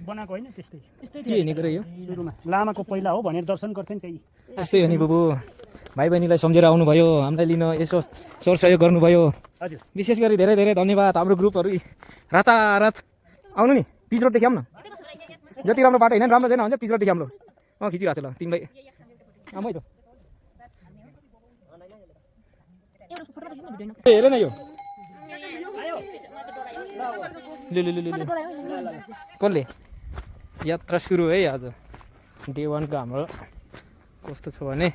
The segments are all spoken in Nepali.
बनाएको होइन त्यस्तै के हिँडेको र यो सुरुमा लामाको पहिला हो भनेर दर्शन गर्थ्यो नि त्यही त्यस्तै हो नि बुबु भाइ बहिनीलाई सम्झेर आउनुभयो हामीलाई लिन यसो सरसहयोग गर्नुभयो हजुर विशेष गरी धेरै धेरै धन्यवाद हाम्रो ग्रुपहरू रातारात आउनु नि पिच रोड देखाउँ न जति राम्रो बाटो होइन राम्रो छैन भन्छ पिच रोड देखाउँ ल खिचिरहेको छ ल तिमीलाई मै त हेर न यो कसले यात्रा सुरु है आज डे 1 को हाम्रो कस्तो छ भने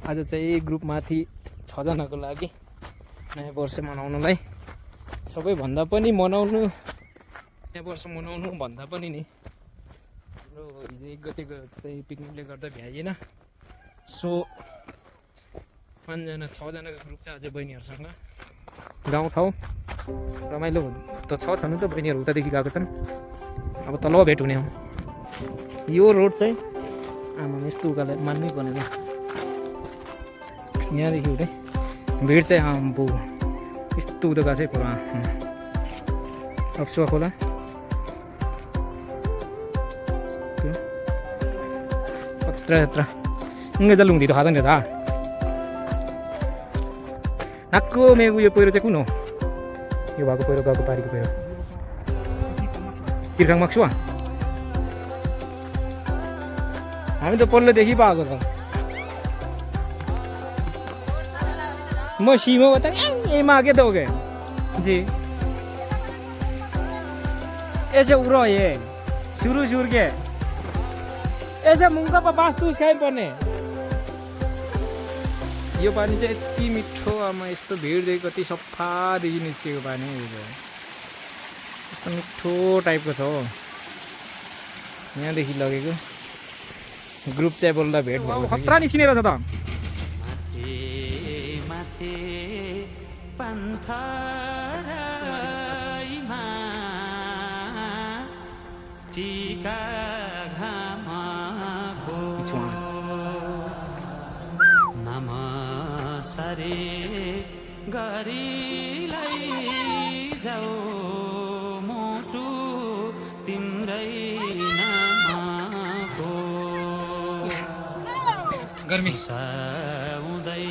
आज चाहिँ ग्रुपमाथि 6 जनाको लागि नयाँ वर्ष मनाउनुलाई सबैभन्दा पनि मनाउनु नयाँ वर्ष मनाउनु भन्दा पनि नि हाम्रो हिजो 1 गतेको चाहिँ पिकनिकले गर्दा भ्याइएन सो 5 जना 6 जनाको ग्रुप चाहिँ आज बहिनीहरूसँग गाउँठाउँ रमाइलो त छ नि त बहिनीहरू उतादेखि गएको छन् अब तल भेट हुने हो यो रोड चाहिँ आमा यस्तो उकालाई मान्नै पर्ने यहाँदेखि हुँदै भिड चाहिँ आम्बो यस्तो उता गएको चाहिँ पुरा अप्सुवा खोला यत्र यत्र इங்கே जलुङ दिँदो खाँदैन रहेछ नाक्को मेगु यो पहिरो चाहिँ कुन हो यो भएको पहिरो गएको पारीको पहिरो चिर्खाङ मक्सुवा हामी त पल्लोदेखि पाएको त म सिमो बता ए मागे तो गए जी ऐसे उरो ये सुरु के ऐसे मुंगा पा पास तू खाइ पर्ने यो पानी चाहिँ यति मिठो आमा यस्तो भिड देखेको कति सफा देखि निस्केको पानी यस्तो मिठो टाइपको छ हो यहाँदेखि लगेको ग्रुप चाहिँ बोल्दा भेट भयो खतरा निस्किने रहेछ त सरे गरिलाई जाऊ मोटु तिम्रै नामको गर्मी साउँदै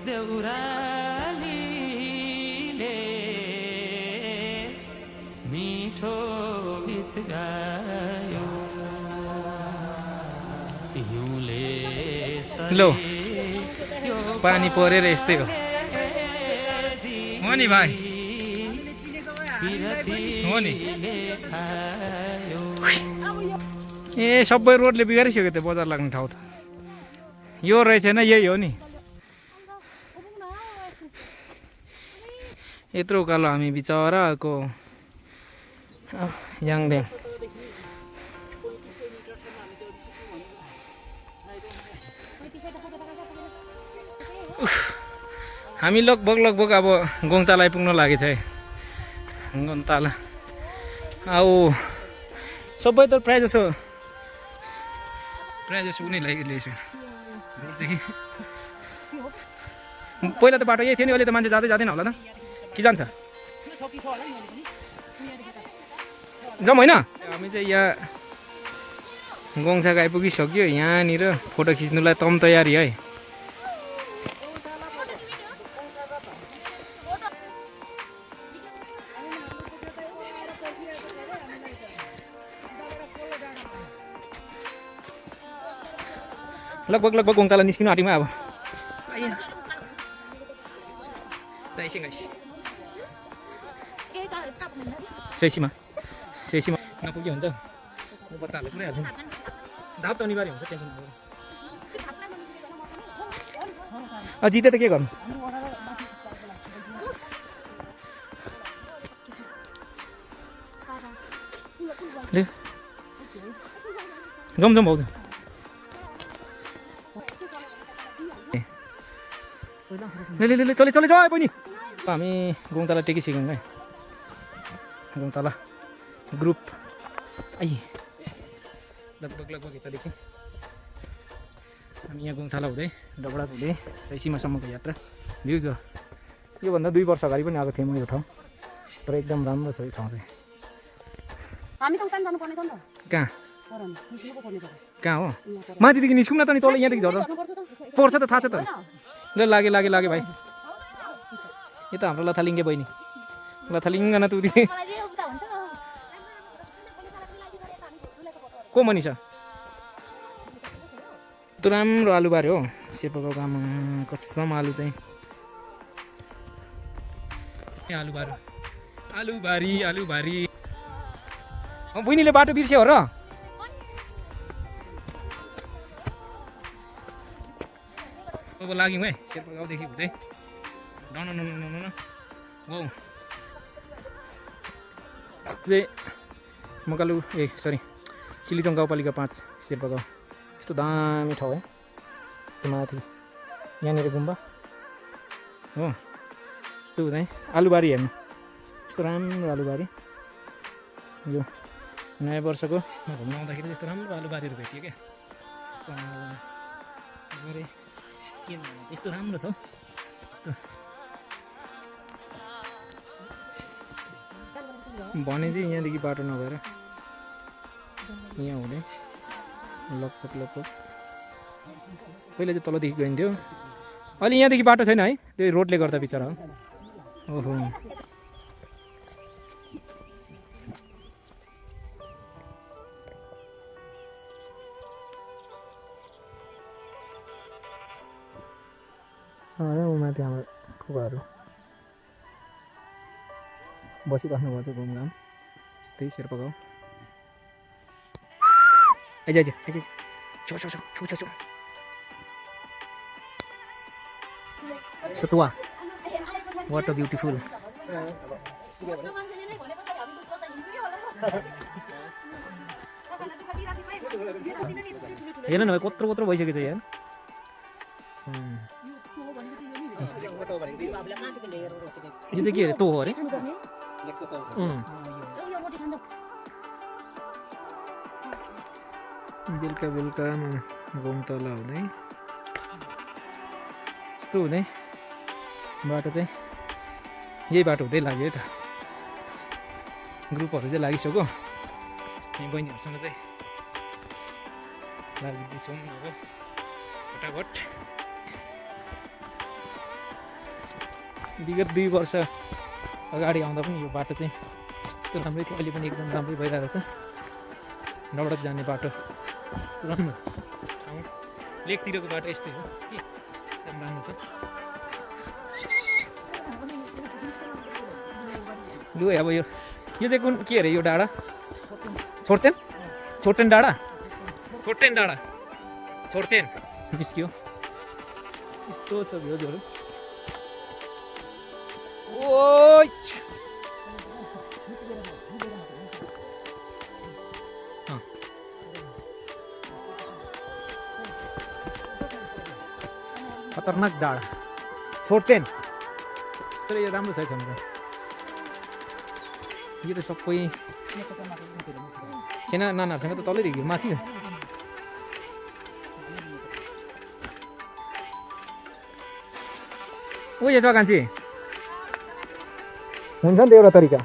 देउरालीले मिठो गीत गायो हिउँले लो पानी परेर यस्तै हो नि भाइ हो नि ए सबै रोडले बिगारिसक्यो त्यो बजार लाग्ने ठाउँ त यो रहेछ न यही हो नि यत्रो उकालो हामी बिचराको याङड्याङ हामी लगभग अब गोङताल आइपुग्न लागेछ है गोङताल अब सबै त प्रायः जसो उनी ल्याइसक्यो रोडदेखि पहिला त बाटो यही थियो नि अहिले त मान्छे जाँदैन होला त कि जान्छ जाउँ होइन हामी चाहिँ यहाँ गोङसाको आइपुगिसक्यो यहाँनिर फोटो खिच्नुलाई तम तयारी है लगभग गोङताल निस्किनु आँटीमा अब सेसीमा नपुग्यो हुन्छ बच्चाहरूले पुरै हाल्छ धाप त अनिवार्य हुन्छ टेन्सन जिते त के गर्नु जाउँ भाउजू ले चले बहिनी हामी गोङताला टेकिसक्यौँ है गोङताला ग्रुप आई लगभग यतादेखि हामी यहाँ गोङताला हुँदै डबडा हुँदै सैसीमासम्मको यात्रा भ्यू छ योभन्दा 2 वर्ष अगाडि पनि आएको थिएँ म यो ठाउँ तर एकदम राम्रो छ यो ठाउँ चाहिँ हामी त उता जानु पर्ने छ नि त कहाँ पर नि निस्किनु पर्ने छ कहाँ हो माथिदेखि निस्कौँ न त नि तल यहाँदेखि झर्दा जानुपर्छ त पर्छ त थाहा छ त ल लागे भाइ यो त हाम्रो लथालिङ्गे बहिनी लथालिङ्ग न तुदी मलाई जे उता हुन्छ को मनिषा त्यो राम्रो आलु बारे हो सेपको काम कसम आलु चाहिँ आलु बारी बहिनीले बाटो बिर्स्यो हो र अब लाग्यौँ है शेर्पा गाउँदेखि हुँदै न हो चाहिँ मकालु सिलिचोङ गाउँपालिका 5 शेर्पा गाउँ यस्तो दामी ठाउँ है यस्तो माथि यहाँनिर गुम्बा हो यस्तो हुँदै आलुबारी हेर्नु यस्तो राम्रो आलुबारी यो नयाँ वर्षको घुम्न आउँदाखेरि यस्तो राम्रो आलुबारीहरू भेटियो क्या यस्तो राम्रो छ यस्तो भने चाहिँ यहाँदेखि बाटो नभएर यहाँ हुँदै लगभग पहिला चाहिँ तलदेखि गइन्थ्यो अहिले यहाँदेखि बाटो छैन है त्यो रोडले गर्दा बिचरा हो ओहो माथि हाम्रो खोकाहरू बसिराख्नु भएको छ घुमघाम यस्तै शेर्पा गाउँ आइज छो सतुवा वाट अ ब्युटिफुल हेर न भाइ कत्रो भइसकेको छ यहाँ यो चाहिँ के अरे तो हो अरे बेलुका घुम तल हुँदै यस्तो हुँदै बाटो चाहिँ यही बाटो हुँदै लाग्यो है त ग्रुपहरू चाहिँ लागिसक्यो यहीँ बहिनीहरूसँग चाहिँ लाग्दैछौँ अब फटाफट विगत 2 वर्ष अगाडि आउँदा पनि यो बाटो चाहिँ यस्तो राम्रै थियो अहिले पनि एकदम राम्रै भइरहेको छ नबडक जाने बाटो यस्तो राम्रो लेकतिरको बाटो यस्तै हो कि एकदम राम्रो छ लु अब यो चाहिँ कुन के अरे यो डाँडा छोर्तेन डाँडा छोर्तेन निस्क्यो यस्तो छ भ्यूजहरू खतरनाक डाँडा छोर्तेन तर यो राम्रो छैछ यो त सबै किन नानाहरूसँग त तलै देखियो माथि ओ यसो कान्छी हुन्छ नि त एउटा तरिका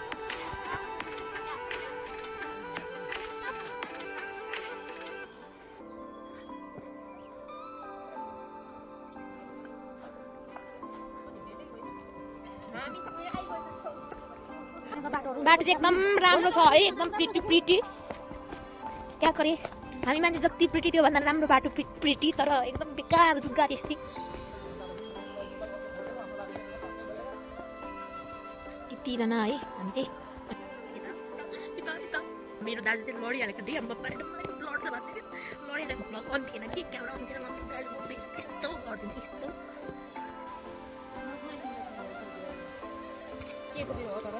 बाटो चाहिँ एकदम राम्रो छ है एकदम प्रिटी क्या गरे हामी मान्छे जति प्रिटी त्यो भन्दा राम्रो बाटो प्रिटी तर एकदम बेकार जुग्गा त्यस्तै यतिजना है हामी चाहिँ मेरो दाजु चाहिँ लडिहालेको ड्याममा ब्लड छ भन्दै लडिहालेको ब्लग अन थिएन के क्यामेरा अन थिएन यस्तो गरिदिनु यस्तो के को बिरो हो तर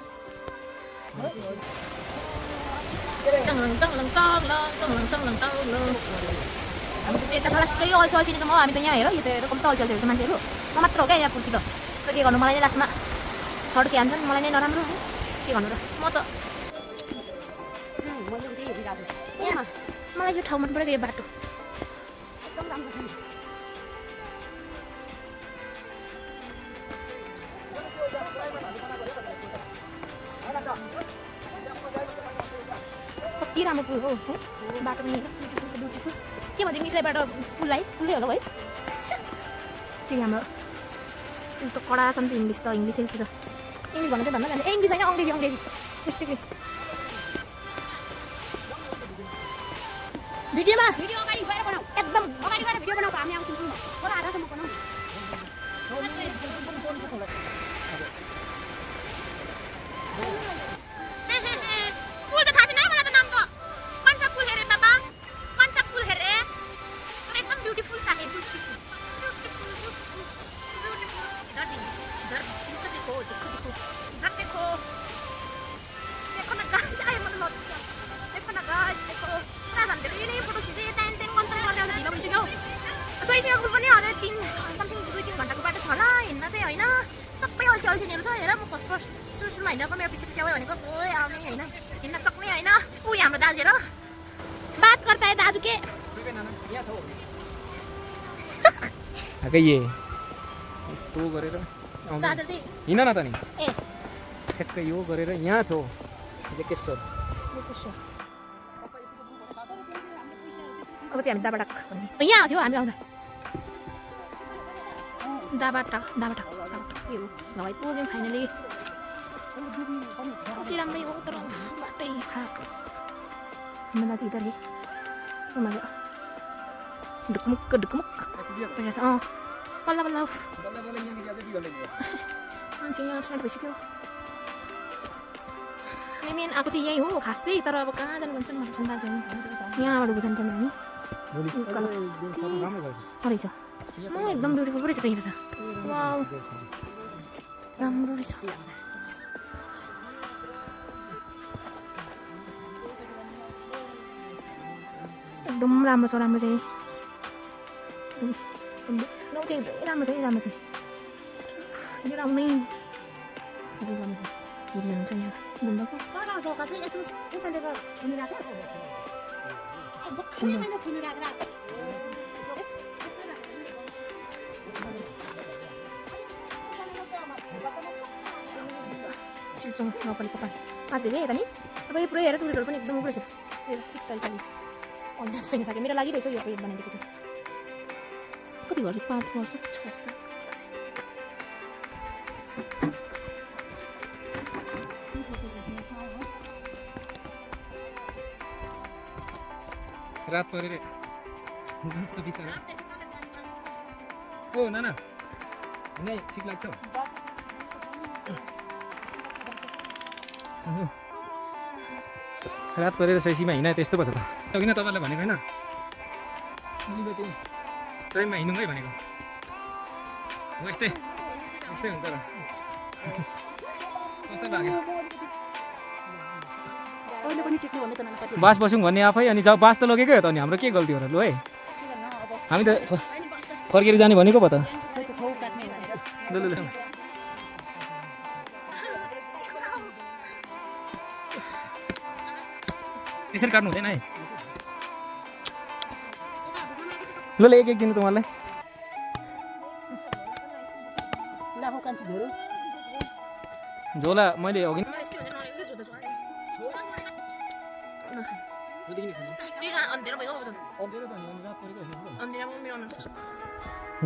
यता लास्टै अल्छी अल्छी म हामी त यहाँ हेर यो त कम्ती अल्छी अल्छी मान्छेहरू म मात्र हो क्या यहाँ पुर्ती त के गर्नु मलाई नै लास्टमा सडक हान्छन् मलाई नै नराम्रो के गर्नु र म त मलाई यो ठाउँ मन परेको यो बाटो एकदम राम्रो छ राम्रो पुल हो है बाटो पनि ब्युटिफुल के भन्छ इङ्ग्लिसलाई बाटो पुललाई पुलै होला है फेरि हाम्रो त कडा छ नि त इङ्ग्लिस जस्तो छ इङ्ग्लिस भन्नु चाहिँ भन्दा जान्छ इङ्ग्लिस होइन अङ्ग्रेजी मिस्टेकली भिडियोमा भिडियो अगाडि गएर बनाऊ एकदम अगाडि गएर भिडियो बनाऊ हामी आउँछौँ होला आधासम्म बनाऊ पुल त थाहा छैन है मलाई त नाम त कन्सा पुल हेरे त कन्सा पुल हेरे एकदम ब्युटिफुल छ देखो ना गाइस आए मतलब देखो ना गाइस देखो पुरा झन्डै यही फोटो खिचे टाइम कन्ट्रोल गर्ने अझ ढिलो भइसक्यो सोइसिङ पुल पनि अझै 2-3 घन्टाको बाटो छ होला हिँड्न चाहिँ होइन सबै अल्छीहरू छ हेर म फर्स्ट सुरुमा हिँडेको मेरो पछि आयो भनेको कोही आउने होइन हिँड्न सक्ने होइन ऊ हाम्रो दाजु हेर बात गर्दा है दाजु के यस्तो गरेर चार्जर चाहिँ हिँड न त नि ए ठ्याक्कै यो गरेर यहाँ छौ केशर अब चाहिँ हामी दाबाटाक भन्ने यहाँ थियो हामी आउँदा दाबाटाक के हो नभए पुग्यौँ फाइनली चाहिँ राम्रै हो तर बाटै खराब मलाई चाहिँ इधर उनीहरू ढुकमुक्क भइरहेछ बल्ल मान्छे यहाँ स्टार्ट भइसक्यो हामी मेन आएको चाहिँ यहीँ हो खास चाहिँ तर अब कहाँ जानु भन्छ नि दाजु यहाँबाट जान्छौँ हामी रहेछ म एकदम ब्युटिफुल रहेछ त यहाँ त वाउ राम्रो रहेछ एकदम राम्रो छ राम्रो चाहिँ गाउँ चाहिँ एकदमै राम्रो छ राम्रो चाहिँ यो राम्रै हुन्छ यहाँ घुम्नको सिल्चोङ नौपालिका 5 है यता नि अब यो पुरै हेर टुरिस्टहरू पनि एकदम उब्रेछ व्यवस्थित तरिकाले अन्दाज छैन खालको मेरो लागिरहेछ यो प्रोजेक्ट बनाइदिएको चाहिँ कति घर 5 वर्ष 6 वर्ष रात परेर बिचरा ओ नाना नै ठिक लाग्छ रात परेर सैसीमा हिँड त्यस्तो पर्छ त किन तपाईँलाई भनेको होइन अलिकति टाइममा हिँड्नु है भनेको हो यस्तै हुन्छ र कस्तो लाग्यो बास बसौँ भन्ने आफै अनि जब बास त लगेकै हो त अनि हाम्रो के गल्ती हो र लु है हामी त फर्केर जाने भनेको पो त ल त्यसरी काट्नु हुँदैन है ल एक दिनु तपाईँलाई झोला मैले अघि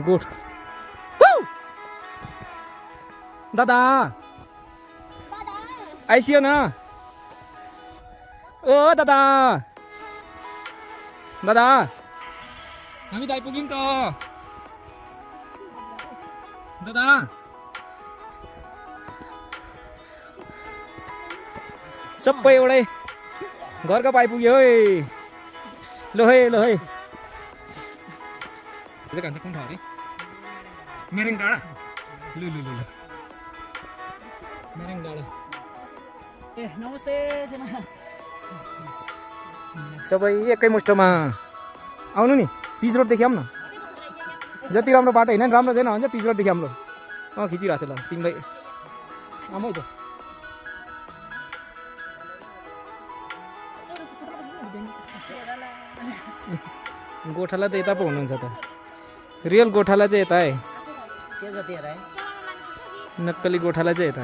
गोठ दादा आइसियो न ओ दादा दादा हामी त आइपुग्यौँ त दादा सबै एउटै घरको आइपुग्यो है ल है भन्छ कुन ठाउँ अरे मेरेङ डाँडा लु मेरेङ डाँडा ए नमस्ते सबै एकै मुष्टमा आउनु नि पिच रोडदेखि आउँ न जति राम्रो बाटो होइन नि राम्रो छैन भन्छ पिच रोडदेखि हाम्रो खिचिरहेको छ ल तिमीलाई आऊ त गोठाला त यता पो हुनुहुन्छ त रियल गोठाला चाहिँ यता है नक्कली गोठाला चाहिँ यता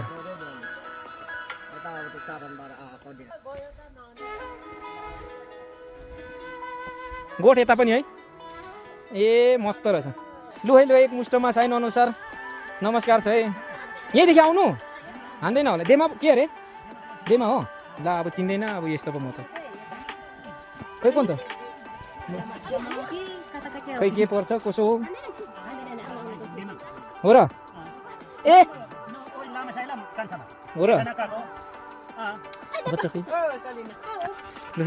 गोठ यता पनि है ए मस्त रहेछ लु है लु एक मुष्टमा साइन अनुसार नमस्कार छ है यहीँदेखि आउनु हान्दैन होला देमा के अरे देमा हो ल अब चिन्दैन अब यस्तो पो म त खै कोन त खै के पर्छ कसो हो हो र ए हो र बच्चा खै लु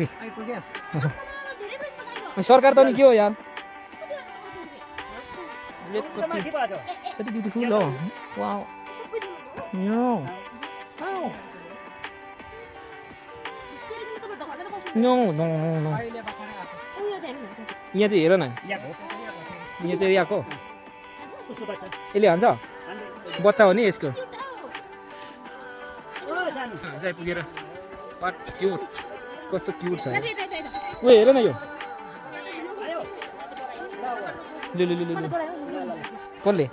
सरकार त नि के हो यार कति ब्युटिफुल हो वाउ यो नो नो नो यहाँ चाहिँ हेर न यहाँ चाहिँ यहाँको यसले हान्छ बच्चा हो नि यसको पुगेर वाट क्युट कस्तो क्युट छ ओ हेर न यो लु लु लु लु कसले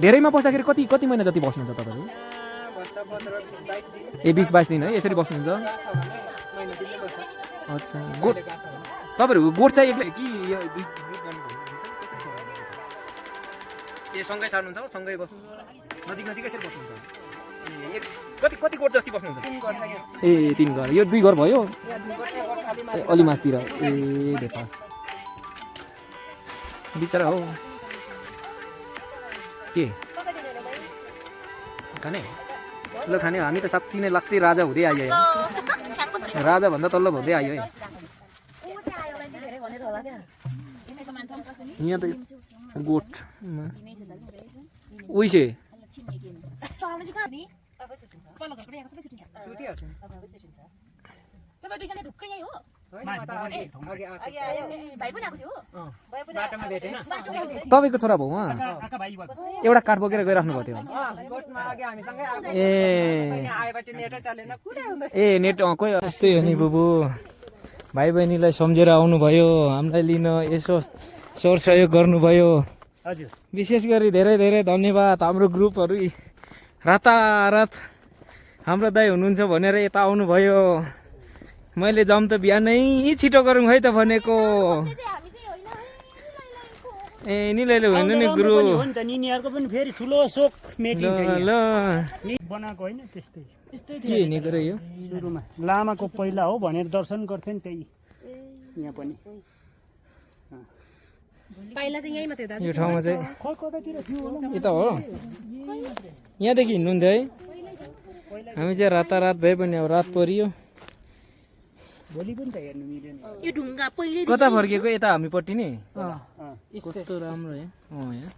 धेरैमा बस्दाखेरि कति कति महिना जति बस्नुहुन्छ तपाईँहरू ए 20-22 दिन है यसरी बस्नुहुन्छ अच्छा गोठ तपाईँहरू गोठ चाहिँ एक्लै कि ए सँगै सार्नुहुन्छ सँगै नजिक नजिक यसरी बस्नुहुन्छ कति कति गोठ जति बस्नुहुन्छ ए 3 घर यो 2 घर भयो अलि मासतिर ए देखा बिचरा हो के खाने ल खाने हामी त साँच्ची नै लास्टै राजा हुँदै आयो राजा भन्दा तल्लो हुँदै आयो है यहाँ त गोठ उइसे तपाईँको छोरा भाउ एउटा काठ बोकेर गइराख्नु भएको थियो ए नेट कोही यस्तै हो नि बुबु भाइ बहिनीलाई सम्झेर आउनुभयो हामीलाई लिन यसो सर सहयोग गर्नुभयो विशेष गरी धेरै धेरै धन्यवाद हाम्रो ग्रुपहरू रातारात हाम्रो दाइ हुनुहुन्छ भनेर यता आउनुभयो मैले जम त बिहानै छिटो गरौँ है त भनेको ए निलैले होइन नि गुरु निनीहरुको पनि फेरि ठुलो शोक मेटिन्छ ल बनाएको हैन त्यस्तै के हिनेको र यो सुरुमा लामाको पहिला हो भनेर दर्शन गर्थे नि त्यही यहाँ पनि पहिला चाहिँ यही मात्रै दाजु यो ठाउँमा चाहिँ खै कतातिर थियो होला यता हो यहाँदेखि हिँड्नुहुन्थ्यो है हामी चाहिँ रातारात भए पनि अब रात परियो भोलि पनि त हेर्नु मिल्दैन यो ढुङ्गा पहिले कता फर्केको यता हामीपट्टि नि कस्तो राम्रो है यहाँ